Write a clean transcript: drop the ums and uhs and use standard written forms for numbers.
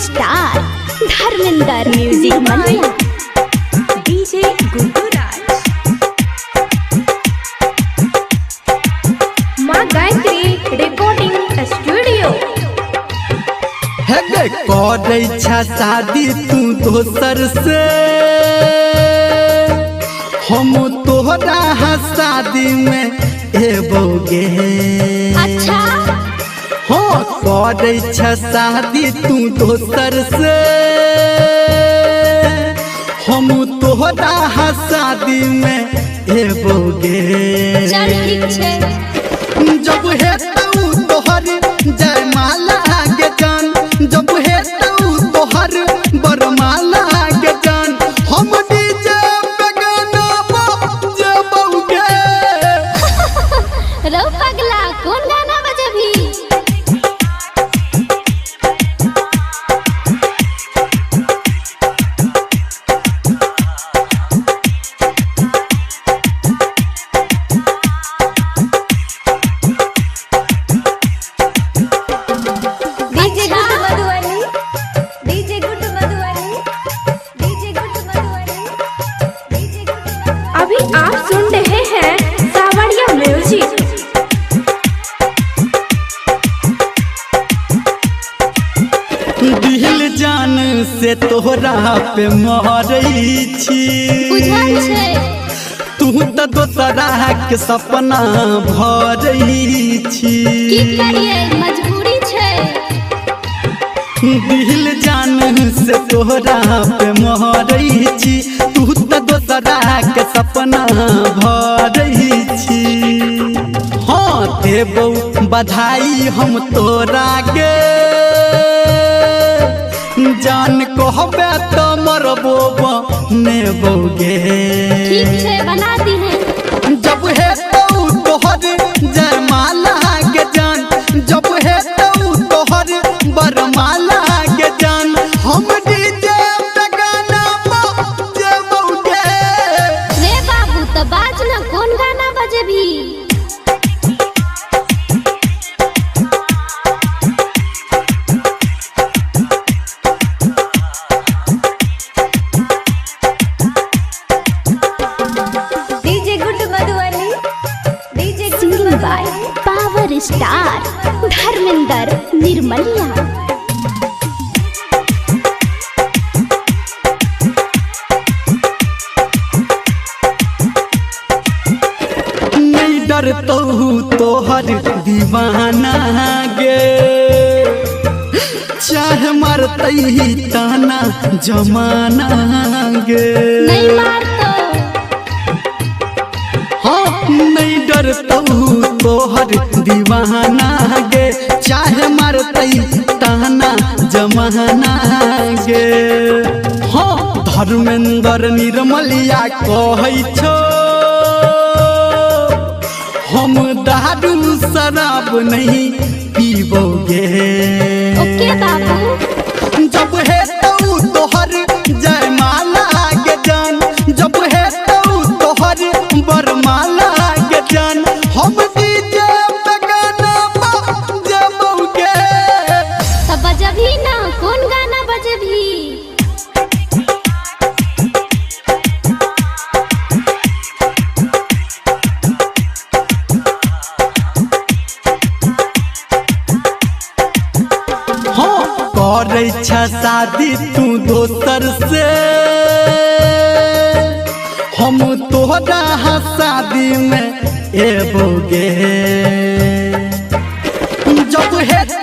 Star Dharmendra music Maliya. DJ Guddu Raj. माँ Gayatri recording studio. हे गे करै छा शादी तू दोसर से, हम तोहरा शादी में एबोगे। अच्छा। हो करै छा शादी तू दोसर से, हम तोहरा शादी में एबोगे। चल ठीक छै। जब हेतौ तोहर जयमाला के जान, जब हेतौ तोहर बरमाला के जान, हम डीजे पे गाना बजबौगे। रौ पगला कौन गाना बजबही? DJ Guddu Madhubani, DJ Guddu Madhubani, DJ Guddu Madhubani, DJ Guddu Madhubani. अभी आप सुन रहे हैं सावरिया म्यूजिक। दिल जान से तोहरा पे मरै छी, बुझल छै। तू त दोसरा के सपना भरै छी। की करिए मजबूरी छै। दिल जान से तोहरा पे मरै छी, तू त दोसरा के सपना भरै छी। हाँ देबौ बधाई हम तोरा गे, जान कहबे त मरबो बनेबौ गे। ठीक छै बना दीहे। जब हेतौ तोहर जयमाला के जान, जब हेतौ तोहर बरमाला के जान, हम डीजे पे गाना बजबौ गे। रे बाबू त बाज न, कौन गाना बजबही? DJ Guddu Madhubani, DJ Guddu singing by Madhubani. Power star Dharmendra Nirmaliya. नहीं डरतौ तोहर दीवाना गे, चाहे मरतै ताना जमाना गे। नहीं मारतो। हाँ नहीं डरतौ तोहर दीवाना गे, चाहे मरतै ताना जमाना गे। हाँ धर्मेंद्र निर्मलिया कहै छौ, हम दारू शराब नहीं पीबोगे। ओके बाबू। जब हेतौ तोहर जयमाला के जान, जब हेतौ तोहर बरमाला के जान, हम डीजे पे गाना बजबौ गे। त बजबही ना, कौन गाना बजबही? हाँ करै छा शादी तू दोसर से, हम तोहरा शादी में एबोगे। जब हेतौ